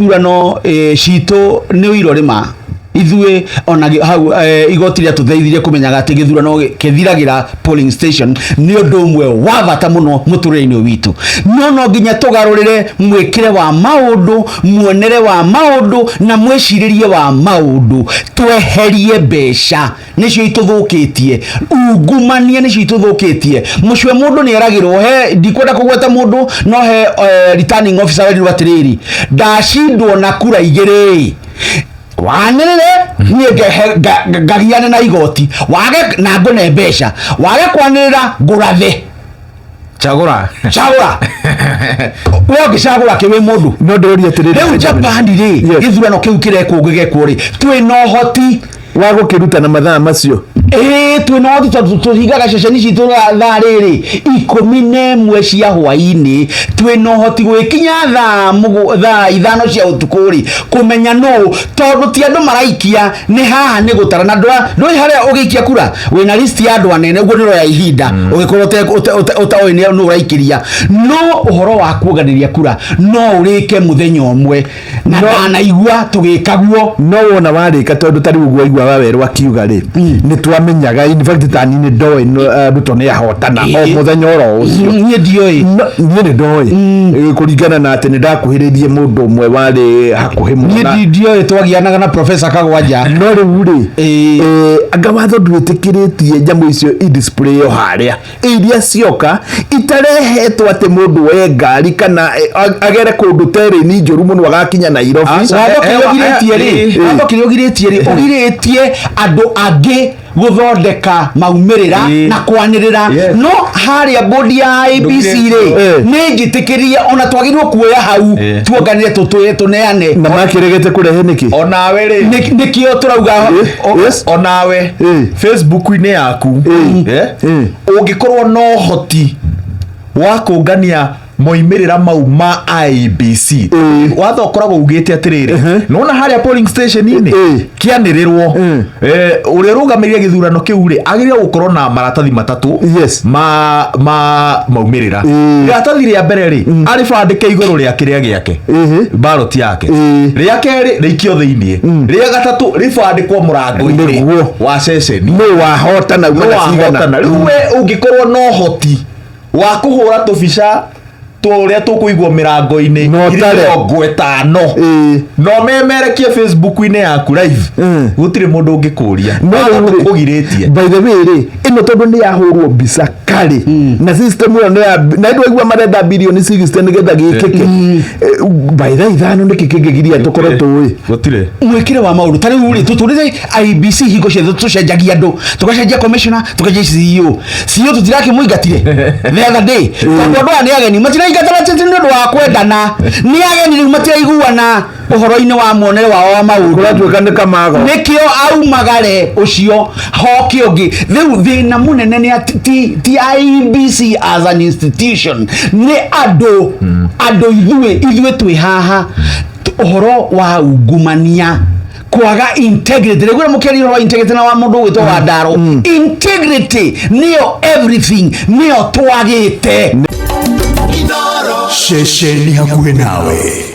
Ithurano citũ nĩ ũira ũrĩma ithuĩ ona hau igoti rĩatũteithirie kũmenyaga atĩ gĩthurano kĩthiragĩra polling station. Nĩ ũndũ ũmwe wa bata mũno mũtũrĩre-inĩ ũyũ witũ, no no nginya tũgarũrĩre mwĩkĩre wa maũndũ, muonere wa maũndũ na mwĩcirĩrie wa maũndũ. Tweherie mbeca, nĩcio itũthũkĩtie. Ungumania nĩcio itũthũkĩtie. Mũcwe mũndũ nĩ eragĩrwo he, ndikwenda kũgweta mũndũ, no he returning officer werirwo atĩrĩrĩ, "Ndacindwo na kura 2, wanĩrĩre niĩ ngagiane na igoti, wage na ngũne mbeca, wage kwanĩrĩra ngũrathe." Chagũra. Cagũra we, ũngĩcagũra kĩ wĩ mũndũ? No ndĩrũria atĩrĩrĩ. Rĩu Japan rĩ, gĩthurano kĩu kĩrekwo gĩgekwo rĩ, twĩna ũhoti wa gũkĩruta na mathaa macio? Ĩĩ, twĩna ũhoti tondũ tũhingaga ceceni citũ thaa rĩrĩ 11 cia hwainĩ. Twĩna ũhoti gwĩkinya thaa 5 cia ũtukũ rĩ, kũmenya nũ, tondũ ti andũ maraikia, nĩ haha nĩ gũtara na ndũĩ harĩa ũgĩikia kura wĩna list ya andũ anene, ũguo nĩroya ihinda ũgĩkorwo ũtoĩ nũ ũraikĩria. No ũhoro wa kuonganĩria kura no ũrĩke mũthenya ũmwe na ndanaigua tũgĩkaguo. No wona warĩka, tondũ ta rĩu ũguo waigua Wawerũ akiuga rĩ, nĩ twamenyaga. In fact, tani nĩ ndoĩ Ruto nĩ ahotana o mũthenya oro ũcio. Niĩ ndiũĩ. Niĩ nĩ ndoĩ kũringana na atĩ nĩ ndakuhĩrĩirie mũndũ ũmwe warĩ hakuhĩ mũno Niĩ ndiũĩ, twagianaga na Professor Kagwanja. No rĩu rĩ, anga watho ndwĩtĩkĩrĩtie nyamũ icio i-display o harĩa iria cioka itarehetwo, atĩ mũndũ oe ngari kana agere kũndũ tereni njũru mũno agakinya Nairobi? Aca. Watho kĩrĩa ũgirĩtie rĩ, watho kĩrĩa ũgirĩtie rĩ, ũgirĩtie andũ angĩ gũthondeka maumĩrĩra na kwanĩrĩra. No harĩa bodi ya IEBC rĩ, nĩ njĩtĩkĩrie ona twagĩrĩirwo kuoya hau tuonganĩre, tũneane. Na makĩregete kũrehe nĩkĩ? Onawe rĩ, Nĩkĩo tũrauga. Onawe Facebook-inĩ yaku, ũngĩkorwo na ũhoti wa kũngania moimĩrĩra mau ma IEBC, watho ũkoragwo ugĩte atĩrĩrĩ, nona harĩa polling station-inĩ kĩanĩrĩrwo, ũrĩa ũrũgamĩrĩire gĩthurano kĩu rĩ, agĩrĩirwo gũkorwo na maratathi matatũ ma maumĩrĩra. Iratathi rĩa mbere rĩ, arĩbandĩke igũrũ rĩa kĩrĩa gĩake, ballot yake. Rĩa kerĩ rĩikio thĩiniĩ. Rĩa gatatũ rĩbandĩkwo mũrango-inĩ wa ceceni. Nũ wahotana, uma na cigana. Wahotana. Rĩu we ũngĩkorwo na ũhoti wa kũhũra tũbica tũrĩa tũkũigwo mĩrango-inĩ Na ngiri ũtare. 50 na ũmemerekie Facebook-inĩ yaku live, gũtirĩ mũndũ ũngĩkũria. No rĩu rĩ, kũgirĩtie. By the way rĩ, ĩno tondũ nĩ yahũrwo mbica karĩ na system ĩyo nĩ ya na andũ aigua marenda bilioni 60 nĩgetha gĩkĩke. By thaa 5 nĩkĩ kĩngĩgiria tũkorwo tũĩ? Gũtirĩ. Mwĩkĩre wa maũndũ ta rĩu rĩ, tũtũrĩre IEBC hingo ciothe tũcenjagia andũ, tũgacenjia commissioner, tũgacenjia CEO. CEO tũtirakĩmũingatire the other day tondũ andũ aya nĩ ageni, matiraingatana tĩ nĩ ũndũ wa kwendana, nĩ ageni. Rĩu matiraiguana ũhoro-inĩ wa muonere wao wa maũndũ. Kũratuĩka nĩ kamago. Nĩkĩo aumagare ũcio hoke ũngĩ. Rĩu thĩna mũnene nĩ atĩ ti IEBC as an institution, nĩ andũ ithuĩ twĩ haha. Ũhoro wa ungumania, kwaga integrity, rĩu mũkĩaria ũhoro wa integrity na wa mũndũ ũgwĩtwo wa ndaro, integrity nĩyo everything, nĩyo twagĩte. Ceceni hakuhĩ nawe.